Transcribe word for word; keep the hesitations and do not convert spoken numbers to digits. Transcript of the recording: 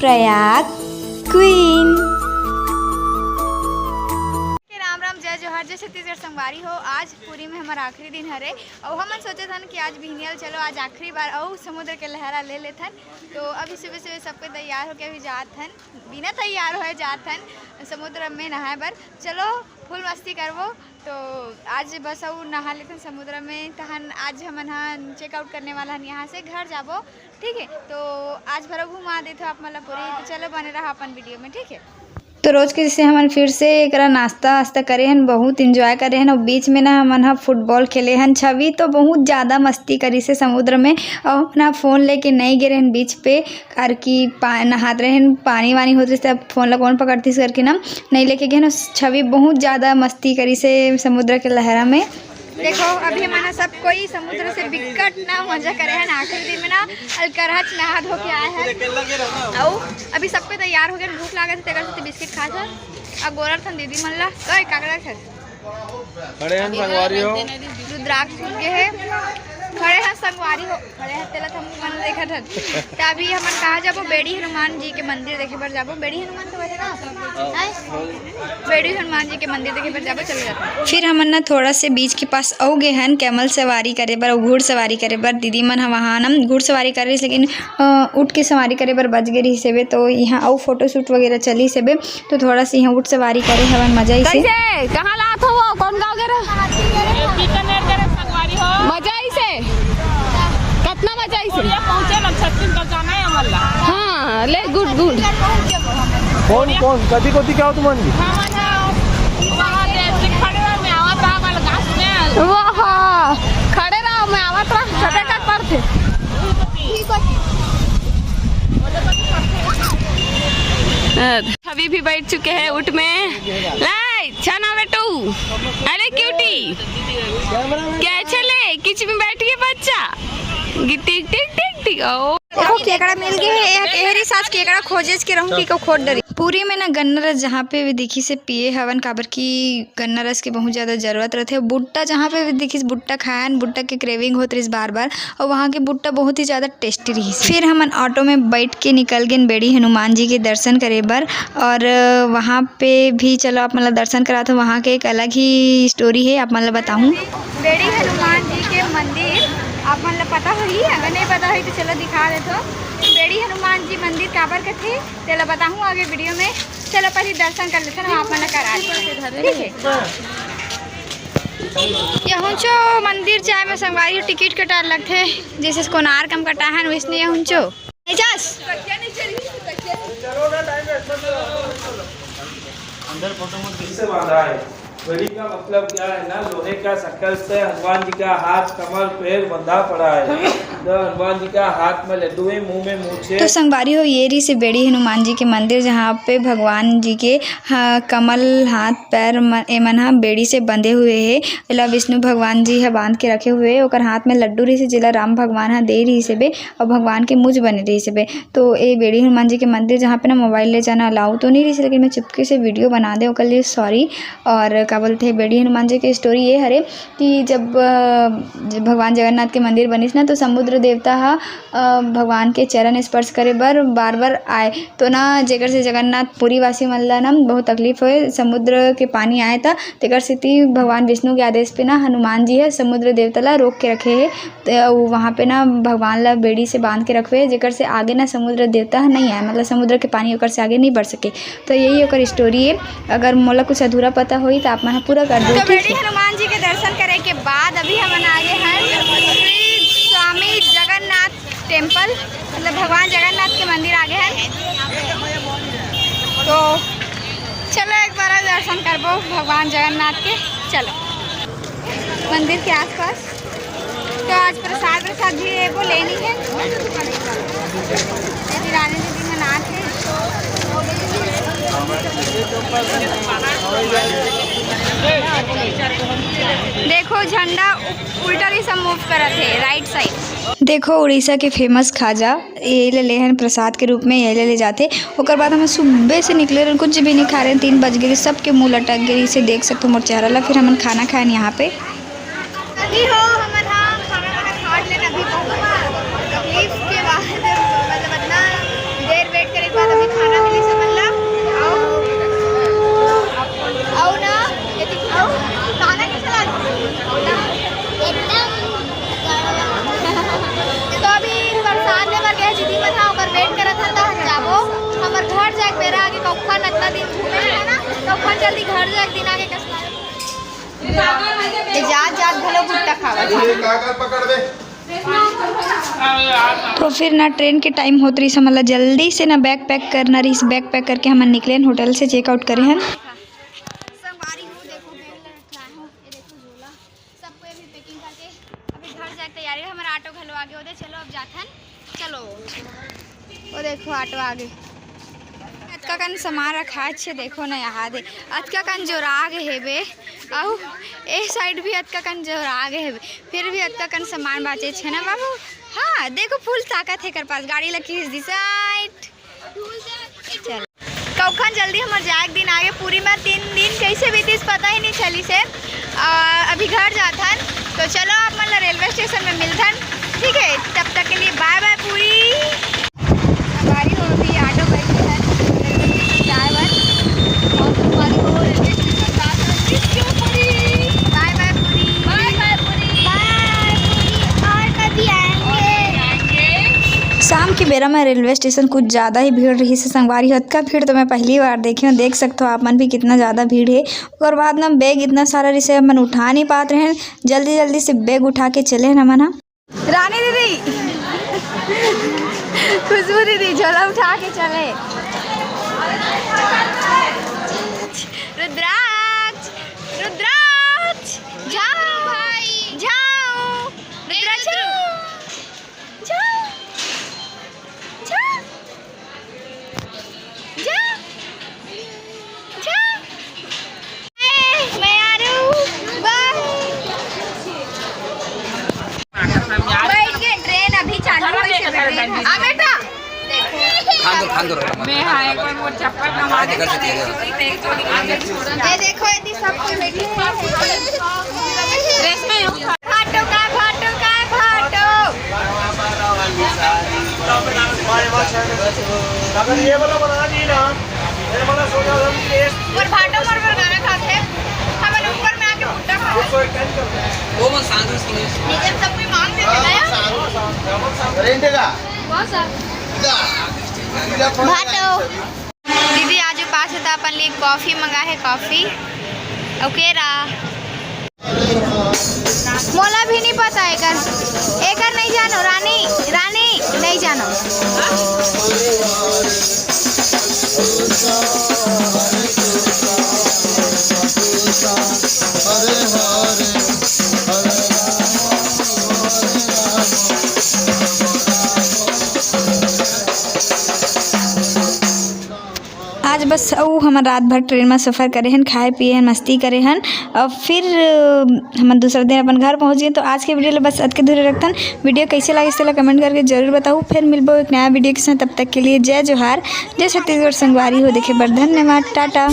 Prayag queen. Ram Ram, जय जोहार, जय छत्तीसगढ़ संगवारी हो। आज पुरी में हमर आखिरी दिन हरे, अउ हमन सोचे थन कि आज बिहनिया ल चलो, आज आखिरी बार अउ समुद्र के लहरा ले लेथन। तो अभी सुबह सुबह सबके तैयार होके अभी जात हन, बिना तैयार होए जात हन समुद्र में नहाए बर। चलो, full मस्ती करबो। तो आज बस अउ नहा लेथन समुद्र में, तहन आज हमन ह check out करने वाला हन, यहाँ से घर जाबो। ठीक है, तो आज भर घुमा देथो आप मन ला पुरी। तो चलो, बने रहा अपन video में, ठीक है। तो रोज के जैसे हमन फिर से एकरा नाश्ता वास्ता करे हन, बहुत enjoy करे हन। और बीच में ना हमन ह football खेले हन। छवि तो बहुत ज्यादा मस्ती करिस हे समुद्र में, और हमन ह phone लेके नहीं गे रहन बीच पे, काबर कि पा-, नहात रहन, पानी वानी होत रहिस, तब phone ला कौन पकड़तिस करके ना नहीं लेके गे हन। छवि बहुत ज्यादा मस्ती करिस हे समुद्र के लहरा में। देखो, अभी हमन ह सब कोई समुद्र से बिकट ना मजा करे हन। आखिरी दिन में ना अलकरहच नहा धो के आए हन। अउ अभी सबके तैयार हो गए, भूख लागत हे, तेकर सेती biscuit खात हन। अब गोरत हन दीदी मन ला। ओए, का करत हस? खड़े हन संगवारी हो। रुद्राक्ष फूट गे हे। खड़े हन संगवारी हो। खड़े हन, तेला थमू मन देखत हन। त अभी हमन कहाँ जाबो? बेड़ी हनुमान जी के मंदिर देखे बर जाबो। बेड़ी हनुमान तो वैसे ना? हैं? बेड़ी हनुमान जी के मंदिर देखे बर जाबो, चले जाथन। फिर हमन ना थोड़ा से बीच के पास अउ गे हन camel सवारी करे बर अउ घुड़सवारी करे बर। दीदी मन ह वहाँ ना घुड़सवारी करे रहिस, लेकिन, अ, ऊँट के सवारी करे बर बच गे रहिस हेबे, तो यहाँ अउ photoshoot वगैरह चलिस हेबे। तो थोड़ा सा यहाँ ऊँट सवारी करे हवन, मजा आइसे। कैसे? कहाँ लात हो वो? कौन गाँव गे रहे? बीकानेर गे रहे संगवारी हो। मजा आइसे? कितना मजा आइसे? कोरिया पहुँचे ना, छत्तीसगढ़ जाना है हमन ला। हाँ, ले, good, good। कौन, कौन, कति, कति क्या हो तुमन जी? हमन ह वहाँ दे, खड़े रहो, मैं आवत रहा, वाला गाछ में। वो, हाँ, खड़े रहो, मैं आवत रहा, सटे का पड़थे। अभी भी बैठ चुके हैं ऊँट में। लाई, छना बेटू। अरे क्यूटी। कैसे ले? किच में बैठ गए बच्चा। टिक, टिक, टिक, टिक। ओ। देखो, केकड़ा मिल गए हे। एक एहरी सास केकड़ा खोजेच के रहूं कि को खोद डरी। पुरी में ना गन्ना रस जहाँ पे भी दिखिस हे पिए हवन, काबर कि गन्ना रस के बहुत ज्यादा जरूरत रहथे। भुट्टा जहाँ पे भी दिखिस, भुट्टा खायन, भुट्टा के craving होत रहिस बार-बार। और वहाँ के भुट्टा बहुत ही ज्यादा tasty रहिस। फिर हमन auto में बैठ के निकल गेन बेड़ी हनुमान जी के दर्शन करे बर। और वहाँ पे भी चलो आप मन ला दर्शन कराथों, वहाँ के एक अलग ही story हे, आप मन ला बताहूँ। बेड़ी हनुमान जी के मंदिर आप मन ला पता होही, अगर नहीं पता होही तो चलो दिखा देथों। बेड़ी हनुमान जी मंदिर काबर कथे, तेला बताहूँ आगे video में। चलो पहले दर्शन कर लेथन, हम आप मन ला करा देथन। ठीक है। यहुंचो मंदिर जाए में संगवारी हो ticket कटाए लगथे, जैसे कोणार्क म कटाहन वैसने यहुंचो। नहीं जास? अंदर फोटो मत खींच। से बांधा है। बेड़ी का मतलब क्या है ना, लोहे का शक्ल से हनुमान जी का हाथ, कमर, पैर बंधा पड़ा है। तो हनुमान जी का हाथ में लड्डू है, मुंह में मूछे। तो संगवारी हो, ये रहिस हे बेड़ी हनुमान जी के मंदिर, जहाँ पे भगवान जी के, हाँ, कमल, हाथ, पैर म-, एमन ह बेड़ी से बंधे हुए हे। एला विष्णु भगवान जी ह बांध के रखे हुए हे। ओकर हाथ में लड्डू रहिस हे, जेला राम भगवान ह दे रहिस हेबे, अउ भगवान के मुज बने रहिस हेबे। तो ए बेड़ी हनुमान जी के मंदिर, जहाँ पे ना mobile ले जाना allow तो नहीं रहिस, लेकिन मैं चुपके से video बना दे, ओकर लिए sorry। और का बोलथे, बेड़ी हनुमान जी के story ये हरे कि जब, अ, जब भगवान जगन्नाथ के मंदिर बनिस ना, तो समुद्र देवता ह, अ, भगवान के चरण स्पर्श करे बर बार-बार आए। तो ना, जेकर से जगन्नाथ पुरी वासी मन ला ना बहुत तकलीफ होए, समुद्र के पानी आए त तेकर सेती भगवान विष्णु के आदेश पे ना हनुमान जी ह समुद्र देवता ला रोक के रखे हे। त अउ वहाँ पे ना भगवान ला बेड़ी से बांध के रखवे, जेकर से आगे ना समुद्र देवता ह नहीं आए, मतलब समुद्र के पानी ओकर से आगे नहीं बढ़ सके। तो यही ओकर story हे। अगर मोला कुछ अधूरा पता होही त आप मन ह पूरा कर दो, तो ठीक बेड़ी हे? हनुमान जी के दर्शन करे के बाद अभी हमन आ गे हन श्री स्वामी जगन्नाथ temple, मतलब भगवान जगन्नाथ के मंदिर आ गे हन। तो चलो एक बार दर्शन करबो भगवान जगन्नाथ के। चलो मंदिर के आसपास। तो आज प्रसाद, प्रसाद भी एगो लेनी है। दीदी रानी दीदी मन आत हे। देखो झंडा उ-, उल्टा दिशा move करत हे, right side। देखो उड़ीसा के famous खाजा, ये ले ले हन प्रसाद के रूप में, ये ले ले जाथे। ओकर बाद हम सुबह से निकले रहन, कुछ भी नहीं खा रहे, तीन बज गए, सबके मुंह लटक गए। इसे देख सकते हो मोर चेहरा ला। फिर हमन खाना खाएन यहाँ पे। अभी हो हमन हा खाना वाना खा लेन, अभी बहुत तकलीफ के बाद, मतलब इतना देर wait करे के बाद जल्दी घर जाए, दिन आगे कस लागे। ये जात जात घलो भुट्टा खावा। ये कागज पकड़ दे। तो फिर ना ट्रेन के टाइम होत रहिस, हमन ला जल्दी से ना बैग पैक करना रहिस। बैग पैक करके हमन निकलेन, होटल से चेकआउट करे हन। संगवारी हो, देखो बैग लटकाए हो, ये देखो झोला, सबको अभी पैकिंग करके अभी घर जाए के तैयारी है। हमारा ऑटो घलो आगे होदे, चलो अब जाथन। चलो, वो देखो ऑटो आगे। अतका कन सामान रखा अच्छे, देखो ना यहाँ दे, अतका कन जोरागे हेबे, अउ ए साइड भी अतका कन जोरागे हेबे, फिर भी अतका कन सामान बाचे छे ना बाबू। हाँ, देखो फुल ताकत हे कर पास, गाड़ी ला खींच दी साइड। चल, कौखन जल्दी हमर जाए के दिन आगे, पूरी में तीन दिन कैसे बीतिस पता ही नहीं चलिस हे। आ, अभी घर जाथन, तो चलो आप मन ला रेलवे स्टेशन में मिलथन, ठीक है? तब तक के लिए बाय बाय पूरी। संगवारी हो, अभी ऑटो बैठे हन रेलवे स्टेशन जाए बर। और संगवारी हो, रेलवे स्टेशन जात हन, मिस यू पूरी। बाय बाय पूरी। बाय बाय पूरी। बाय पूरी। और कभी आएंगे। शाम के बेरा में रेलवे स्टेशन कुछ ज़्यादा ही भीड़ रहिस हे संगवारी हो। अतका भीड़ तो मैं पहली बार देखे हूँ। देख सकते हो आप मन भी कितना ज़्यादा भीड़ है। ओकर बाद ना बैग इतना सारा रहिस हे, हमन उठा नहीं पात रहेन। जल्दी जल्दी से बैग उठा के चले हन हमन ह। रानी दीदी, खुशबू दीदी झोला उठा के चले। रुद्राक्ष, रुद्राक्ष, जाओ भाई, जाओ, रुद्राक्ष, जाओ, जाओ, जाओ, जाओ। ए, मैं आ रही हूँ। बाय। बैठ के ट्रेन अभी चालू हुई से बैठ गई। आ बेटा। खान दो, खान दो, रोला मत। मैं हाँ, एक बार वो चप्पल का आज कर सकती है। ये देखो, यदि सब कोई बैठे हैं। ड्रेस में हूँ। भाटो का, भाटो का, भाटो। अगर ये वाला बना दी ना, ये वाला सोचा हम टेस्ट। ऊपर भाटो मर मर गाना खाते हैं। हमन ऊपर में आके भुट्टा खाते हैं। वो मन सांस में सुने। नीचे सब कोई मांग देते हैं। रेंटे का? बहुत सा। भाटो। दीदी आज उपास हे त अपन लिए कॉफी मंगा हे, कॉफी। ओके रा। मोला भी नहीं पता एकर, एकर नहीं जानो रानी, रानी नहीं जानो। आज बस अउ हमन रात भर ट्रेन म सफर करे हन, खाए पिए हन, मस्ती करे हन, अउ फिर, अ, हमन दूसरा दिन अपन घर पहुँच गेन। तो आज के वीडियो ल बस अतके दूर रखथन। वीडियो कैसे लागिस तेला कमेंट करके जरूर बताहू। फिर मिलबो एक नया वीडियो के साथ, तब तक के लिए जय जोहार, जय छत्तीसगढ़ संगवारी हो। देखे बर धन्यवाद, टाटा।